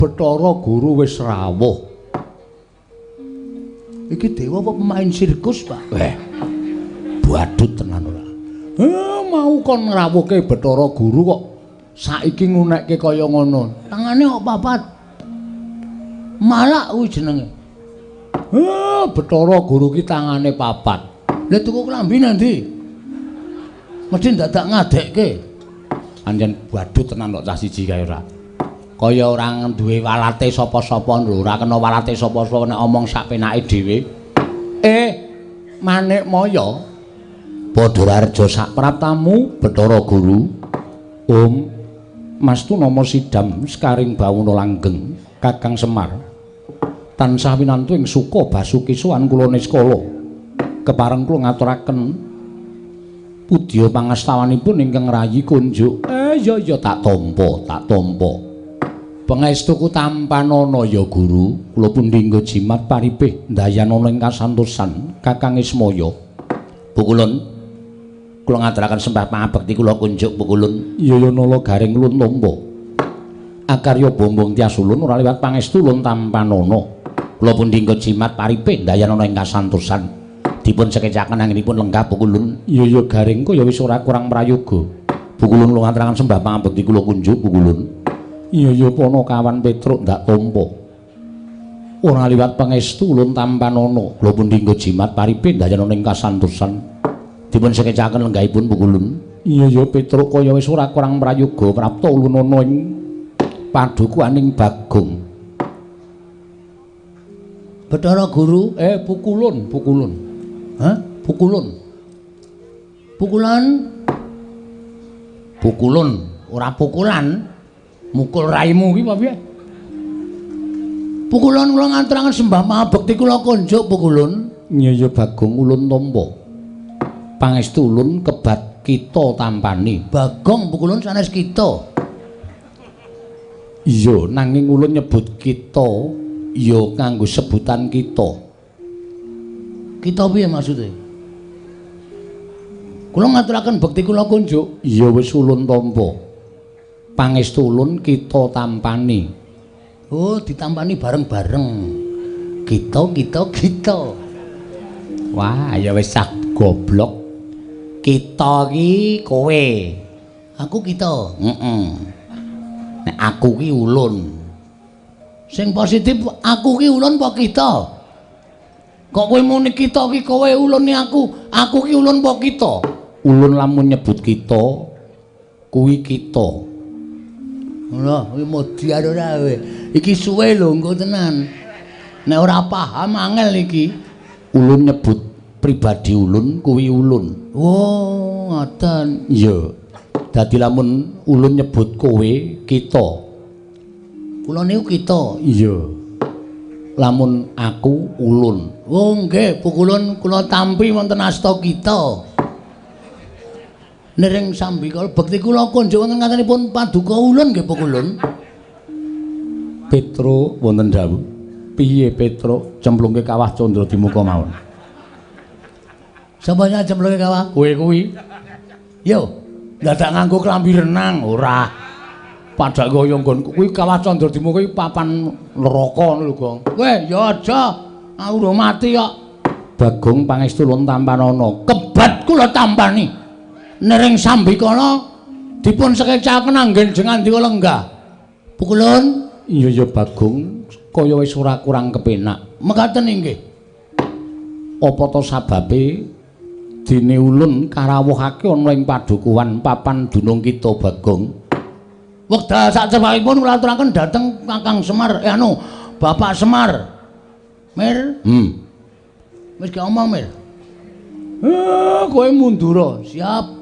Bathara Guru wis rawuh. Iki dewa apa pemain sirkus, Pak? Badut tenan ora. Mau kon ngrawuhke Bathara Guru kok saiki ngunekke kaya ngono. Tangane kok papat. Malak kuwi jenenge. Bathara Guru ki tangane papat. Lha tuku klambi nang ndi? Mesti dadak ngadekke. Anjen badut tenan kok cah siji kae ora. Kaya ora duwe walate sapa-sapa lho, ora kena walate sapa-sapa nek omong sak penake dhewe. Manikmaya padha rareja sak praptamu Bathara Guru. Om Mastu nama sidam sekaring bawana langgeng Kakang Semar. Tansah winantu ing suka basuki sowan kula niskala. Kepareng kula ngaturaken pudya pangastawanipun ingkang rayi kunjuk. Ya ya tak tampa, tak tampa. Pangestuku tampanana ya Guru, kula pundi nggo jimat paripih ndayanana ing kasantosan Kakang Ismaya. Pukulun kula ngaturaken sembah pangabekti kula kunjuk pukulun. Ya ya nala garing ulun tampa. Akarya bombong tias ulun ora liwat pangestu ulun tampanana. Kula pundi nggo jimat paripih ndayanana ing kasantosan. Dipun sekecaken anggenipun lenggah pukulun. Ya ya garing kaya wis ora kurang prayoga. Pukulun kula ngaturaken sembah pangabekti kula kunjuk pukulun. Iya ya Panakawan Petruk ndak tampa. Ora liwat pangestu ulun tampanana. Kula pundi nggo jimat paripih ndayanana ing kasantosan. Dipun sekecaken lenggahipun pukulun. Iya ya Petruk kaya wis ora kurang prayoga prapta ulun ana ing padukuhaning Bagong. Bathara Guru, pukulun, pukulun. Hah? Pukulun. Pukulan. Pukulun, ora pukulan. Mukul raimu ki apa piye? Pukulun kula ngaturaken sembah pangabekti kula kunjuk pukulun. Iya ya Bagong ulun tampa. Pangestu ulun kebat kita tampani. Bagong pukulun sanes kita. Iya, nanging ulun nyebut kita ya nganggo sebutan kita. Kita piye maksude? Kula ngaturaken bekti kula kunjuk. Iya wis ulun tampa. Pangestu ulun kita tampani. Oh, ditampani bareng-bareng. Kita, kita, kita. Wah, ya wis cah goblok. Kita ki kowe. Aku kita. Heeh. Nek aku ki ulun. Sing positif aku ki ulun apa kita? Kok kowe muni kita ki kowe ulun ni aku? Aku ki ulun apa kita? Ulun lamun nyebut kita kuwi kita. Lho, kuwi modiar ora kowe. Iki suwe lho engko tenan. Nek ora paham angel iki. Ulun nyebut pribadi ulun kuwi ulun. Oh, ngoten. Iya. Dadi lamun ulun nyebut kowe kita. Kula niku kita. Iya. Lamun aku ulun. Oh, nggih, pukulun kula tampi wonten asta kita. Nering sambikala bekti kula kunjuk wonten ngatenipun paduka ulun nggih pukulun. Petro wonten dawuh. Piye Petro cemplungke kawah Candra Dimuka mawon. Sapa sing cemplungke kawah? Kowe kuwi. Yo, dadak nganggo klambi renang ora. Padha kaya nggon kuwi kawah Candra Dimuka iki papan neraka ngono lho, Gong. Kowe ya aja, aku urung mati kok. Bagong pangestu ulun tampanana. Kebat kula tampani. Nering sambikala dipun sekecaken anggen jengandika lenggah. Pukulun. Iya ya Bagong, kaya wis ora kurang kepenak. Mekaten inggih. Apa to sababe dene ulun karawuhake ana ing padukuhan papan dunung kita Bagong? Wekdal sacepakipun kula aturaken dhateng Kakang Semar, Bapak Semar. Mir. Wis gak omong, Mir. Kowe mundura. Siap.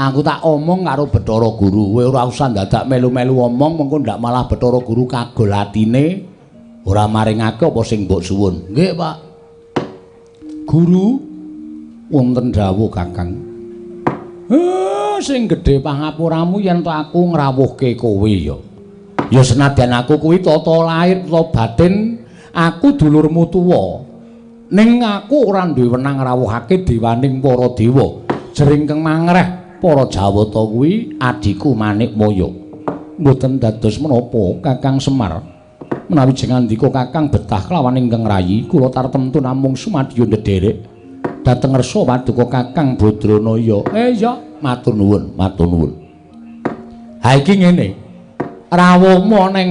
Aku tak omong karo Bathara Guru, kowe ora usah dadak melu-melu omong, mengko ndak malah Bathara Guru kagol atine ora maringake apa sing mbok suwun. Nggih, Pak. Guru wonten dawuh, Kakang. Sing gedhe pangapuramu yen to aku ngrawuhke kowe ya. Ya senadyan aku kuwi tata lahir tata batin, aku dulurmu tuwa. Ning aku ora duwe wenang ngrawuhake dewaning para dewa. Jering kang mangreh para Jawata kuwi adhiku Manikmaya. Mboten dados menapa Kakang Semar. Menawi jengandika Kakang betah kelawan ingkang rayi, kula tartemtu namung sumadyo ndederek dhateng ngersa paduka Kakang Badranaya. Iya, matur nuwun, matur nuwun. Ha iki ngene. Rawuhmu ning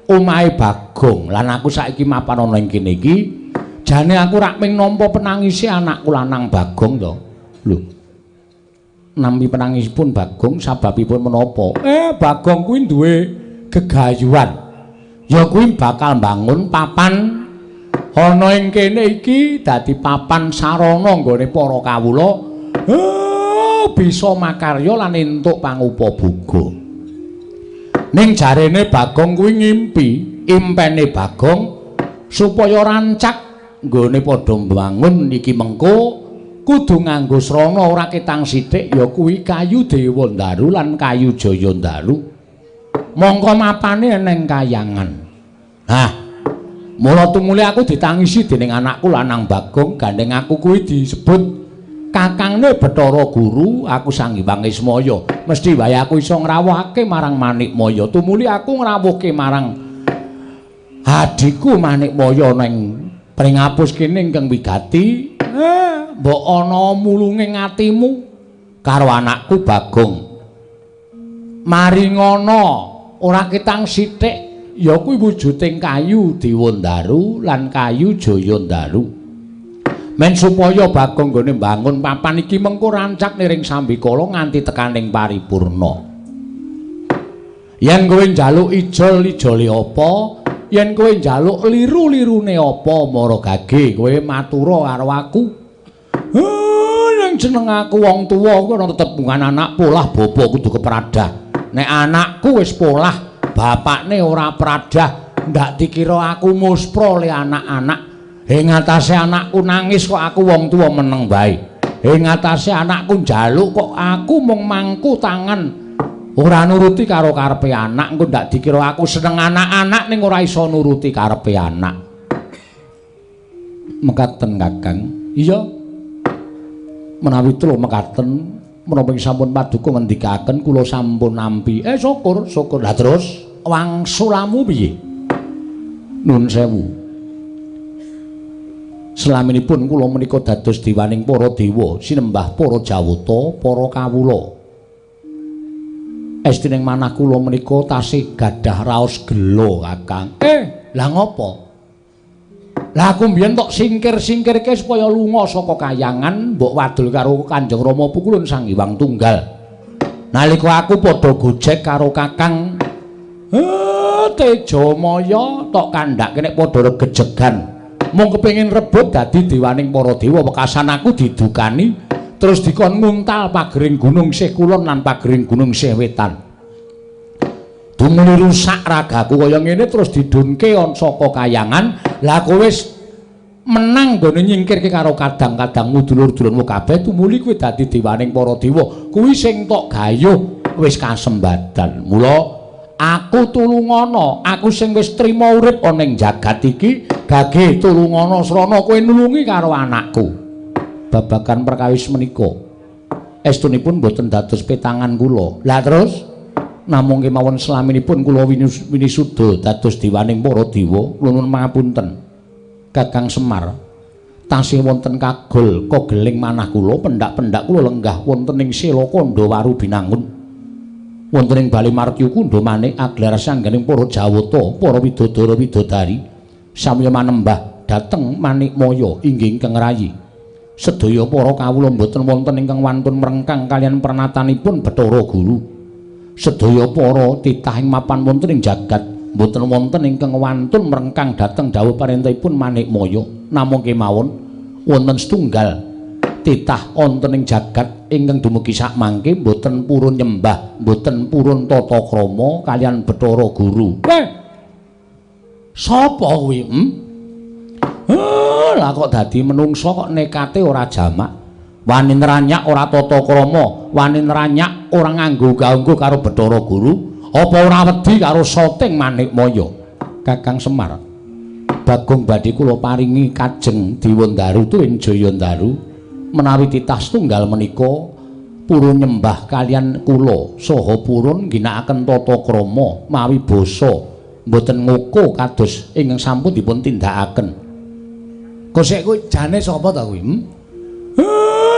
omahe Bagong lan aku saiki mapan ana ing kene iki, jane aku rak ming nampa penangise anakku lanang Bagong to. Lho. Nampi penangisipun Bagong sababipun menapa? Bagong kuwi duwe gegayuhan. Ya kuwi bakal mbangun papan ana ing kene iki dadi papan sarana nggone para kawula bisa makarya lan entuk pangupaboga. Ning jarene Bagong kuwi ngimpi, impene Bagong supaya rancak nggone padha mbangun iki mengko kudu nganggo srana ora ketang sithik ya kuwi kayu Dewandaru lan kayu Jayandaru. Mongko mapane eneng kayangan. Nah, mula tumuli aku ditangisi dening anakku lanang Bagong, gandeng aku kuwi disebut kakangne Bathara Guru, aku Sang Hyang Ismaya. Mesti wae aku iso ngrawuhake marang Manikmaya. Tumuli aku ngrawuhke marang adhiku Manikmaya ning pringapus kene ingkang wigati. Mbok ana mulunge atimu karo anakku Bagong. Maringana ora ketang sithik ya kuwi wujuding kayu Dewandaru lan kayu Jayandaru. Men supaya Bagong nggone mbangun papan iki mengko rancak niring sambikala nganti tekaning paripurna. Yen kowe njaluk ijol-ijole apa, yen kowe njaluk liru-lirune apa, mara gage kowe matura karo aku. Ning jeneng aku wong tuwa kuwi ana tetembungan anak polah bapa kudu kepradah. Nek anakku wis polah, bapakne ora pradah, ndak dikira aku muspra le anak-anak. Ing atase anakku nangis kok aku wong tuwa meneng wae. Ing atase anakku njaluk kok aku mung mangku tangan ora nuruti karo karepe anak. Engko ndak dikira aku seneng anak-anak ning ora iso nuruti karepe anak. Mekaten Kakang. Iya. Menawi telu mekaten, menapa sampun paduka ngendikaken kula sampun nampi. Syukur, syukur. Lah terus wangsulamu piye? Nun sewu. Selaminipun kula menika dados dewaning para dewa, sinembah para jawata, para kawula. Estining manah kula menika tasih gadah raos gela, Kakang. Lah ngopo? Lah aku mbiyen tok singkir-singkirke supaya lunga saka kayangan, mbok wadul karo Kanjeng Rama Pukulun Sang Hyang Tunggal. Nalika aku padha gojek karo Kakang Tejamaya tok kandhake nek padha regejegan. Mung kepengin rebut dadi dewaning para dewa, wekasan aku didukani terus dikon nguntal pagering gunung sih kulon lan pagering gunung sih wetan. Dumuli rusak ragaku kaya ngene terus didunke saka kayangan. Lah kowe wis menang nggone nyingkirke karo kadang-kadangmu dulur-dulurmu kabeh, tumuli kowe dadi dewaning para dewa. Kuwi sing tok gayuh wis kasembadan. Mula aku tulungana, aku sing wis trima urip ana ing jagat iki, gage tulungana srana kowe nulungi karo anakku. Babagan perkawis menika estunipun boten dados petangan kula. Lah terus namung kemawon selaminipun kula winisuda dados dewaning para dewa, nuwun pangapunten Kakang Semar, tasih wonten kagol kogeling manah kula, pendak-pendak kula lenggah wonten ing Sela Kandha Binangun, wonten ing Bale Martya Kundha manik aglar sangganing para jawata, para widodara widodari samya manembah dhateng Manikmaya inggih ingkang rayi. Sedaya para kawula mboten wonten ingkang wantun mrengkang kaliyan pernatanipun Bathara Guru. Sedaya para titah ing mapan wonten ing jagat mboten wonten ingkang wantun mrengkang dhateng dawuh parentahipun Manikmaya. Namung kemawon wonten setunggal titah wonten ing jagat ingkang dumugi sakmangke mboten purun nyembah, mboten purun tata krama kaliyan Bathara Guru. Sapa kuwi? Lah kok dadi menungsa kok nekate ora jamak, wani nranyak ora tata krama, wani nranyak ora nganggo gaunggo karo Bathara Guru, apa ora wedi karo soting Manikmaya? Kakang Semar, Bagong badhe kula paringi kajeng Dewandaru tuwin Jayandaru menawi titah setunggal menika Purun nyembah kalian kula saha purun ngginakaken tata krama mawi basa mboten ngoko kados ingkang sampun dipun tindakaken. Kosek kuwi jane sapa ta kuwi?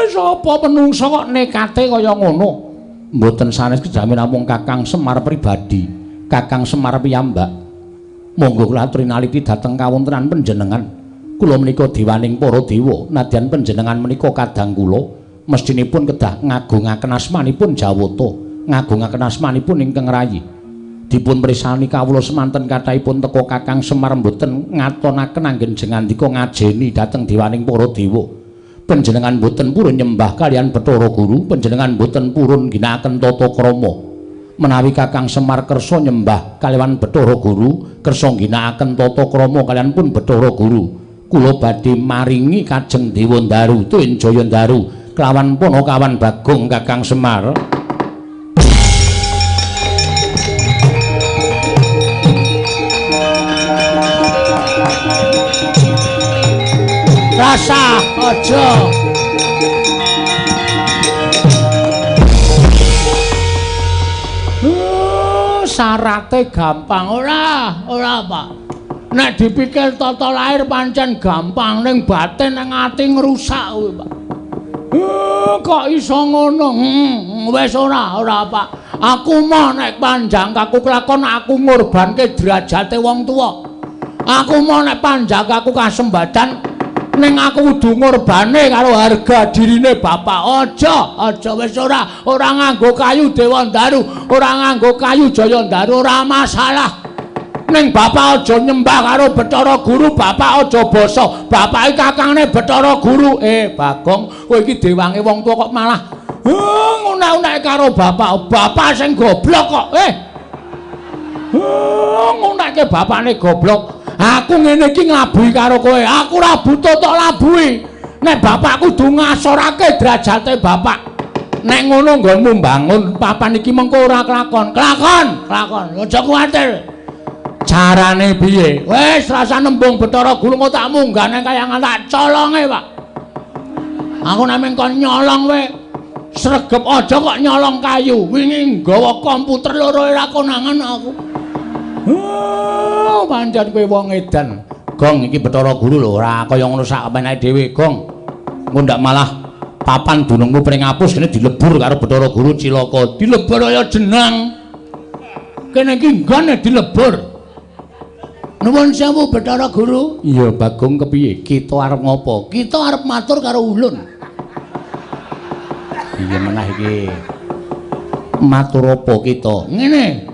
Sapa menungsa kok nekate kaya ngono? Mboten sanes kejamen namung Kakang Semar pribadi, Kakang Semar piyambak. Monggo kula aturi naliti dhateng kawontenan panjenengan. Kula menika dewaning para dewa, nadyan panjenengan menika kadang kula mestinipun kedah ngagungaken asmanipun Jawata, ngagungaken asmanipun ingkang rayi. Dipun pirsani kawula semanten kathahipun teka Kakang Semar mboten ngatonaken anggen jengandika ngajeni dhateng dewaning para dewa. Panjenengan mboten purun nyembah kalian Bathara Guru, panjenengan mboten purun ngginakaken tata krama. Menawi Kakang Semar kersa nyembah kaliyan Bathara Guru, kersa ngginakaken tata krama kaliyan pun Bathara Guru, kula badhe maringi Kajeng Dewa Ndaru tuwin Jaya Ndaru kelawan Panakawan Bagong Kakang Semar. Rasa aja. Syarate gampang ora, ora Pak. Nek dipikir tata lahir pancen gampang, ning batin nang ati ngrusak kuwi, Pak. Kok iso ngono? Wis ora, ora Pak. Aku mau nek panjang kaku kelakon aku ngorbanke derajate wong tuwa. Aku mau nek panjang kaku kasembadan ning aku kudu ngorbane karo harga dirine bapak. Aja, aja wis ora, ora nganggo kayu Dewa Ndaru, ora nganggo kayu Jaya Ndaru, ora masalah. Ning bapak aja nyembah karo Bathara Guru, bapak aja basa. Bapak iki kakangne Bathara Guru. Bagong, kowe iki dewange wong tuwa kok malah ngunek-unek karo bapak. Bapak sing goblok kok. Ngunekke bapakne goblok. Aku ngene iki nglabuhi karo kowe. Aku ora butuh tok labuhi. Nek bapak kudu ngasorake derajate bapak. Nek ngono nggonmu mbangun papan iki mengko ora kelakon. Kelakon, kelakon. Aja kuwatir. Carane piye? Wis rasa nembung Bathara Guru engko tak munggah nang kayangan tak colonge, Pak. Aku nek mung kon nyolong wae. Sregep aja kok nyolong kayu. Wingi nggawa komputer loro ora konangan aku. Oh, pancen kowe wong edan. Gong iki Bathara Guru lho ora kaya ngono sak penake dhewe, Gong. Engko ndak malah papan dunungmu pring apus kene dilebur karo Bathara Guru cilaka. Dilebur kaya jenang. Kene iki nggone dilebur. Nuwun sewu Bathara Guru. Iya, Bagong kepiye? Kita arep ngopo? Kita arep matur karo ulun. Iya menah iki. Matur apa kita? Ngene.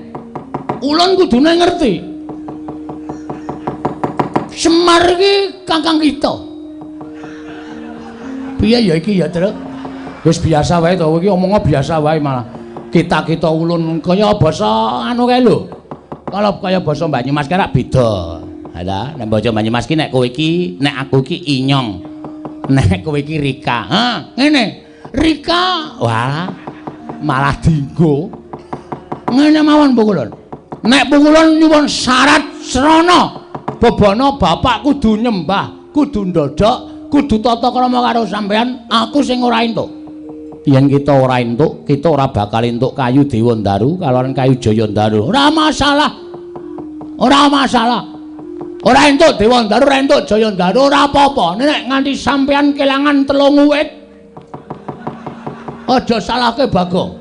Ulun kudune ngerti. Semar iki kakang kita. Piye ya iki ya, Truk? Wis biasa wae to, iki omongnya biasa wae malah. Kita-kita ulun kaya basa anu kae lho. Kalau kaya basa Banyumas kae rak beda. Ha nek basa Banyumas ki nek kowe iki, nek aku iki inyong. Nek kowe iki Rika. Ha, ngene. Rika, wah, malah dinggo. Ngene mawon pukulun. Nek pukulun nyuwun syarat srana bebana bapak kudu nyembah, kudu ndodhok, kudu tata krama karo sampean, aku sing ora entuk. Yen kita ora entuk, kita ora bakal entuk kayu Dewa Ndaru kalawan kayu Jaya Ndaru. Ora masalah. Ora masalah. Ora entuk Dewa Ndaru, ora entuk Jaya Ndaru, ora apa-apa. Nek nganti sampean kelangan 3 wit, aja salahke Bagong.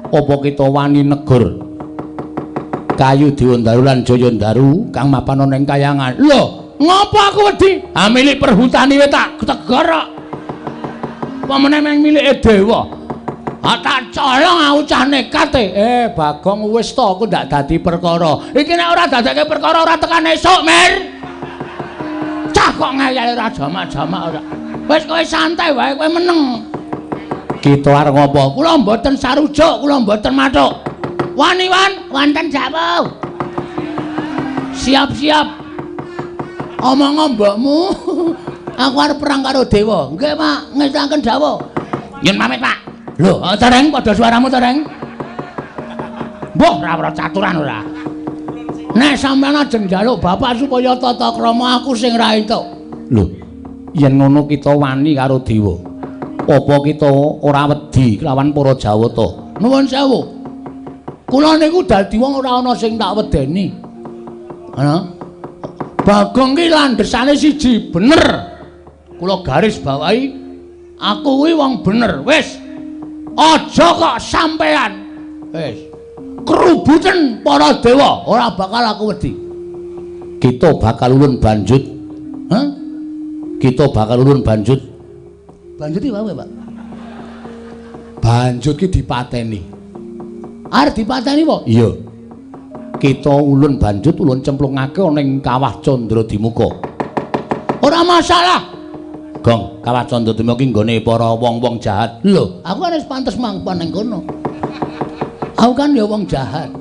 Apa kita wani negur kayu Dewa Ndaru lan Jaya Ndaru kang mapan ana ing kayangan? Lho, ngopo aku wedi? Ha milik perhutani wae tak tegur kok. Apa meneh meng milike dewa? Ha tak colong aku cah nekat e. Bagong wis to aku ndak dadi perkara. Iki nek ora dadekke perkara ora tekan esuk, Mir. Cah kok ngeyel ora jamak-jamak ora. Wis kowe santai wae, kowe meneng. Kita arep ngopo? Kula mboten sarujuk, kula mboten mathuk. Wani wan, wonten jawab. Siap-siap. Omong mbokmu. Aku arep perang karo dewa. Nggih, Pak, ngestanken dawuh. Nyun pamit, Pak. Lho, tereng padha suaramu tereng. Mbah, ora ora caturan ora. Nek sampeyan ajeng njaluk bapak supaya tata krama aku sing ra entuk. Lho, yen ngono kita wani karo dewa. Apa kita ora wedi kelawan para Jawata? Nuwun sewu. Kula niku dadi wong ora ana sing tak wedeni. Ana. Bagong ki landhesane siji, bener. Kula garis bawahi, aku kuwi wong bener. Wis. Aja kok sampean. Wis. Krubuten para dewa, ora bakal aku wedi. Kita bakal ulun banjut. Hah? Kita bakal ulun banjut. Banjut iki wae, Pak. Banjut ki dipateni. Arep dipateni apa? Iya. Kita ulun banjut ulun cemplungake ana ing Kawah Candradimuka. Ora masalah. Gong, Kawah Candradimuka ki nggone para wong-wong jahat. Lho, aku kan wis pantes mangkon ning kono. Aku kan ya wong jahat.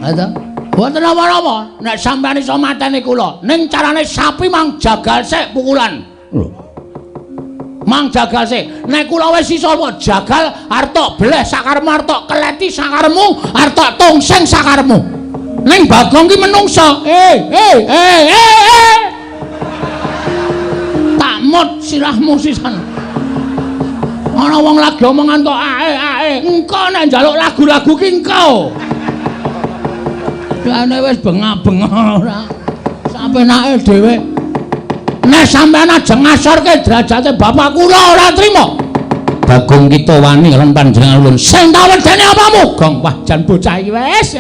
Ha ta? Mboten napa-napa, nek sampeyan iso mateni kula, ning carane sapi mang jagal sik pukulan. Lho. Mang jagal sik. Nek kula wis iso kok jagal arep tok bleh sakaremu, arep tok keleti sakaremu, arep tok tungsing sakaremu. Ning Bagong ki menungsa. Eh. Tak mut sirahmu sisan. Ana wong lagi omongan tok ae ae. Engko nek njaluk lagu-lagu ki engko. Jane wis bengak-bengok ora. Sampenake dhewe. Nek sampean ajeng ngasorke derajate bapak kula ora trima. Bagong kita wani lan panjenengan ulun. Sing tak wedeni apamu? Gong, wah jan bocah iki wis.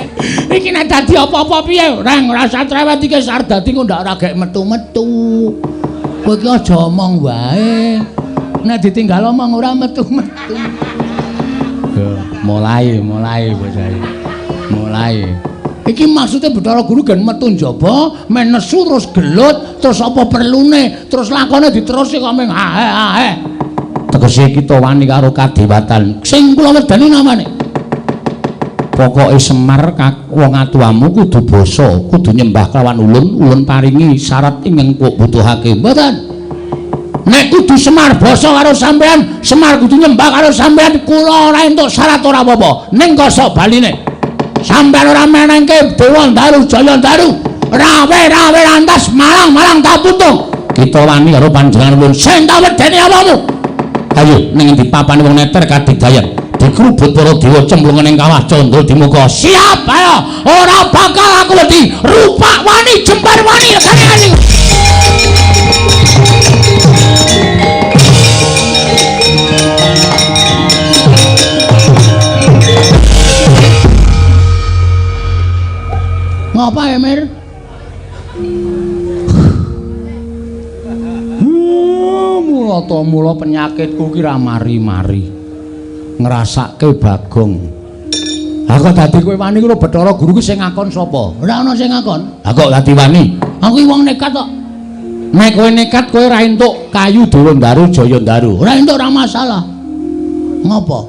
Iki nek dadi apa-apa piye? Reng ora usah trewet iki arep dadi kok ndak ora gek metu-metu. Kowe iki aja omong wae. Nek ditinggal omong ora metu-metu. Mulai bocah iki. Mulai. Iki maksudnya Bathara Guru gen metu njaba, men nesu terus gelut, terus apa perlune, terus lakone diterusi kok ming ae ae. Tegese kita wani karo kadewatan. Sing kula wedeni namane. Pokoke Semar wong atuwamu kudu basa, kudu nyembah kelawan ulun, ulun paringi syarat ingkang kok butuhake. Mboten. Nek kudu Semar basa karo sampean, Semar kudu nyembah karo sampean, kula ora entuk syarat ora apa-apa. Ning kosok baline. Sampean ora menengke Dewa Ndaru Jaya Ndaru, rawe-rawe lantas malang-malang tak putung. Kita wani karo panjenengan ulun. Sing tak wedeni apamu? Ayo ning endi papane wong neter kadigdayan. Dikrubut para dewa cemplung ning Kawah Candradimuka. Siap, ayo. Ora bakal aku wedi. Rupak wani, jembar wani, regane wani. Ngapa ya, Mir? Mula to mula penyakitku ki ra mari-mari. Ngrasake Bagong. Ha kok dadi kowe wani karo Bathara Guru ki sing ngakon sapa? Ora ana sing ngakon. Ha kok dadi wani? Aku ki wong nekat kok. Nek kowe nekat kowe ora entuk kayu Dewa Ndaru Jaya Ndaru. Ora entuk ora masalah. Ngopo?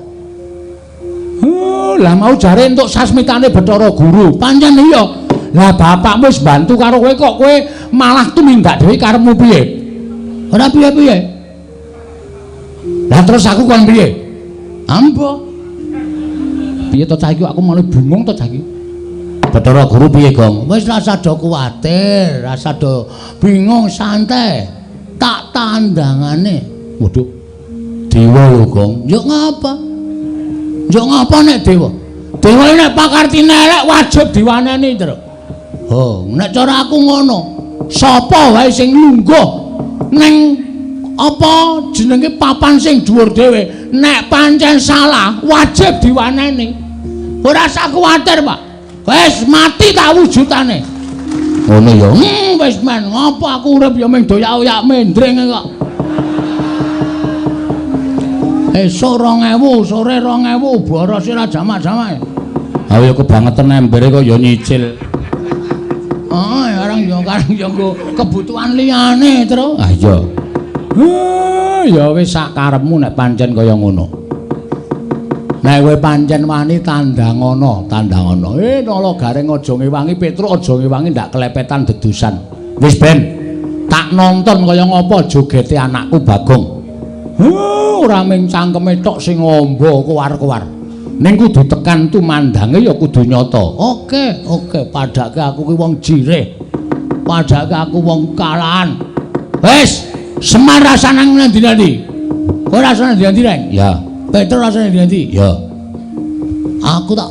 Lah mau jare entuk sasmitane Bathara Guru. Pancen iya. Lah bapakmu wis bantu karo kowe kok kowe malah tumindak dhewe karepmu piye? Ora piye-piye. Lah terus aku kon piye? Ambo. Piye to cah iki aku malah bingung to cah iki. Bathara Guru piye, Gong? Wis rasa do kuwatir, rasa do bingung santai. Tak tandangane. Waduh. Dewa lho, Gong. Yo ngapa? Yo ngapa nek dewa? Dewa nek pakartine elek wajib diwaneni, Tru. Oh, nek cara aku ngono. Sapa wae sing lungguh ning apa jenenge papan sing dhuwur dhewe, nek pancen salah wajib diwaneni. Ora usah kuwatir, Pak. Wis mati tak wujudane. Ngono ya. Wis men, ngopo aku urip ya mung doyak-oyak mendring kok. Esuk 2000, sore 2000, boros ora jamak-jamak. Ha ya kebangetan embere kok ya nyicil. Oh, arang ya karang ya nggo kebutuhan liyane, Tru. Ah iya. Ya wis sak karepmu nek pancen kaya ngono. Nek kowe pancen wani tandangana, tandangana. Nala Gareng aja ngewangi Petruk, aja ngewangi ndak kelepetan dedusan. Wis ben tak nonton kaya ngapa jogete anakku Bagong. Ora mung cangkeme tok sing amba kowar-kowar. Ning kudu tekan tumandange ya kudu nyata. Oke, oke, padake aku ki wong jirih. Padake aku wong kalahan. Wis, Semar rasane nang ndi-ndi. Kowe rasane ndi-ndi, Reng? Ya. Petro rasane ndi-ndi? Ya. Aku tak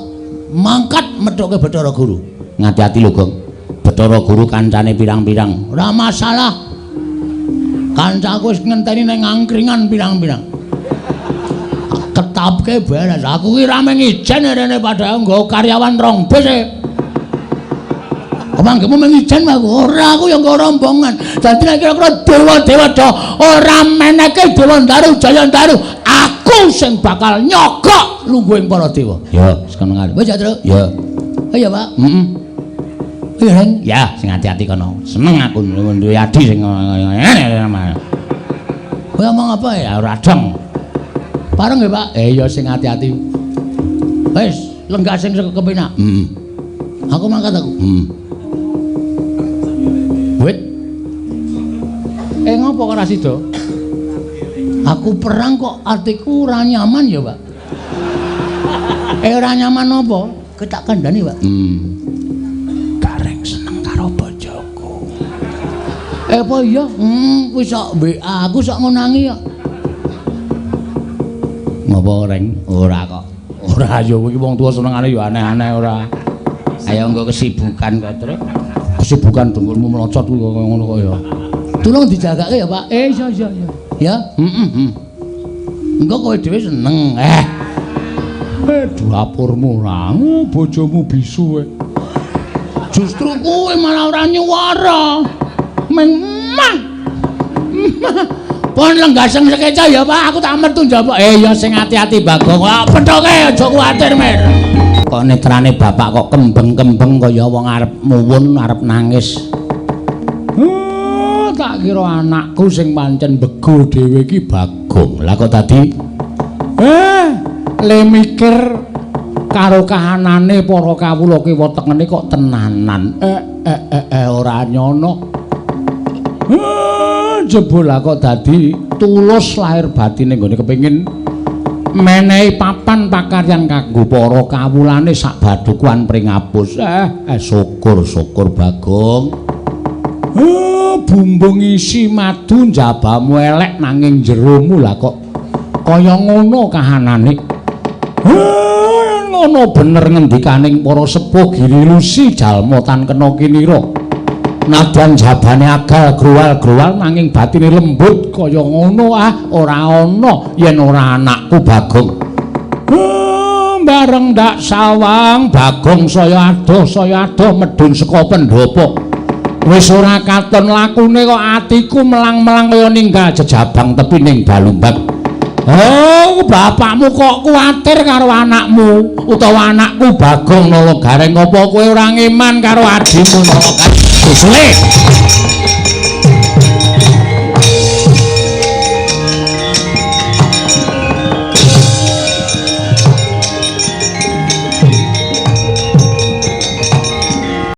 mangkat methuke Bathara Guru. Ngati-ati lho, Gong. Bathara Guru kancane pirang-pirang. Ora masalah. Kancaku wis ngenteni ning angkringan pirang-pirang. Ketapke beres. Aku ki ra mung ijen rene padahal nggawa karyawan rong bis e. Panggemu mung ijen aku. Ora, aku ya nggawa rombongan. Dadi nek kira-kira dewa-dewa do ora meneke Dewa Ndaru Jaya Ndaru, aku sing bakal nyogok lungguhing para dewa. Ya, wis kono ngarep. Wis ya, Truk. Ya. Iya, Pak. Heeh. Iya, Reng. Ya, sing ati-ati kono. Seneng aku duwe adi sing ngene. Kowe omong apa ya? Ora dong. Pareng nggih, Pak? Ya sing ati-ati. Wis, lenggah sing kepenak. Heeh. Aku mangkat aku. Heeh. Wit. Ngopo kok ora sida? Aku perang kok atiku ora nyaman ya, Pak. Ora nyaman apa? Ketak kandhani, Pak. Gareng seneng karo bojoku. Apa iya? Kuwi sok WA aku sok ngonangi kok. Ngopo, Reng? Ora kok. Ora ya iki wong tuwa senengane ya aneh-aneh ora. Ayo engko kesibukan kok, Truk. Kesibukan dengkulmu melocot kuwi kok ngono kok ya. Tulung dijagake ya, Pak. Iya iya iya. Ya? Heeh. Engko kowe dhewe seneng. Dapurmu ora, bojomu bisu kowe. Justru kowe malah ora nyuwara. Meng mah. Pon lenggah sing sekeca ya, Pak. Aku tak metu njaba. Ya sing ati-ati Bagong. Pethoke aja kuwatir, Mir. Kok netrane bapak kok kembeng-kembeng kaya wong arep muwun, arep nangis. Tak kira anakku sing pancen bego dhewe iki Bagong. Lah kok dadi le mikir karo kahanane para kawula kiwa tengene kok tenanan. Ora nyono. Jebul lah kok dadi tulus lahir batine nggone kepengin menehi papan pakaryan kanggo para kawulane sak badukuan pringapus. Syukur-syukur Bagong. Bumbung isi madu njabamu elek nanging jeromu lah kok kaya ngono kahanane. Ngono bener ngendikaning para sepuh girilusi jalma tan kena kinira. Nadyan jabane agal gruwal-gruwal nanging batine lembut kaya ngono ora ana yen ora anakku Bagong. Bareng ndak sawang Bagong saya adoh medhun saka pendhapa. Wis ora katon lakune kok atiku melang-melang kaya ninggal jejabang tepi ning balumbang. Oh, bapakmu kok kuwatir karo anakmu utawa anakku Bagong Nala Gareng, apa kowe ora ngeman karo adimu Nala Gareng? Susule.